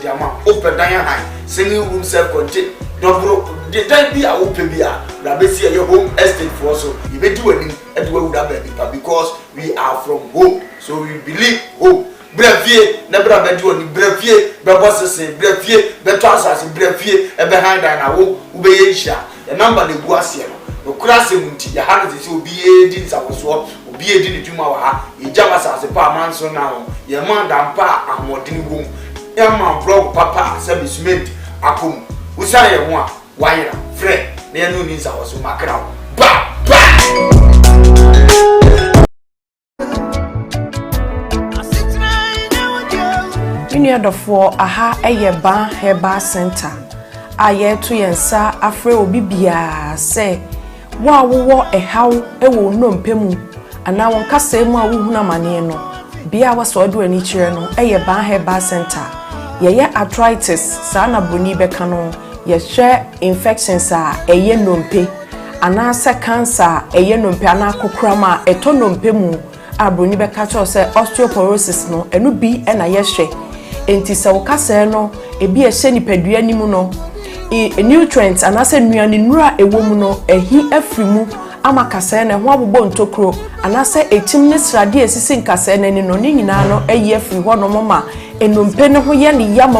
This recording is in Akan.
De ama wopɛ dan ahan, single room, self contained, double de, dan bi a wopɛ bi a, bra bɛsi ɛyɛ Home Estate foɔ so. Yɛbɛdi w'anim ɛde w'awura baabi pa, because we are from home, so we believe home. Brɛ fie na brɛ bɛdi w'ani. Brɛ fie bɛbɔ sese. Brɛ fie bɛtɔ asase. Brɛ fie ɛbɛhan dan na wo wobɛyɛ nhyira. Yɛ number na egu aseɛ no. Nokora asɛm nti yɛha no te sɛ obi yɛdi nsawɔsoɔ, obi yɛdi ne dwuma wɔ ha. Yɛgya wɔ asase pa amanso na ho yɛma dampa a ahoɔden wɔ mu, yɛma block papa a sɛbi cement akɔ mu. Wosan yɛn ho a wayera, frɛ na yɛne wo ni nsawɔso. Makra wo ba ba. Me nua dɔfoɔ, aha yɛ Ban Herbal Center a yɛreto yɛn nsa afrɛ obi biara sɛ wo a wowɔ ɛhaw wɔ wo nnompe mu anaa wɔn kasaa mu a wohunu amanneɛ no, bea a wɔsɔ ɔde w'ani kyerɛ no yɛ Ban Herbal Center. Yɛyɛ arthritis, saa na buroni bɛka no. Yɛhwɛ infections a ɛyɛ nnompe anaasɛ cancer a ɛyɛ nnompe anaa kokoram a ɛtɔ nnompe mu a buroni bɛka kyerɛw sɛ osteoporosis no, ɛno bi na yɛhwɛ. Nti sɛ wo kasaa no ebi a ɛhyɛ nipadua anim no, nutrients anaasɛ nnuane nnuro a ɛwɔ mu no ɛhi afiri mu ama kasaa no ɛho abobɔ ntokuro, anaasɛ ekyim ne sradeɛ a esisi nkasɛɛ n'ani no ne nyinaa no ayi afiri hɔnom ma nnompe no ho yɛ ne yam.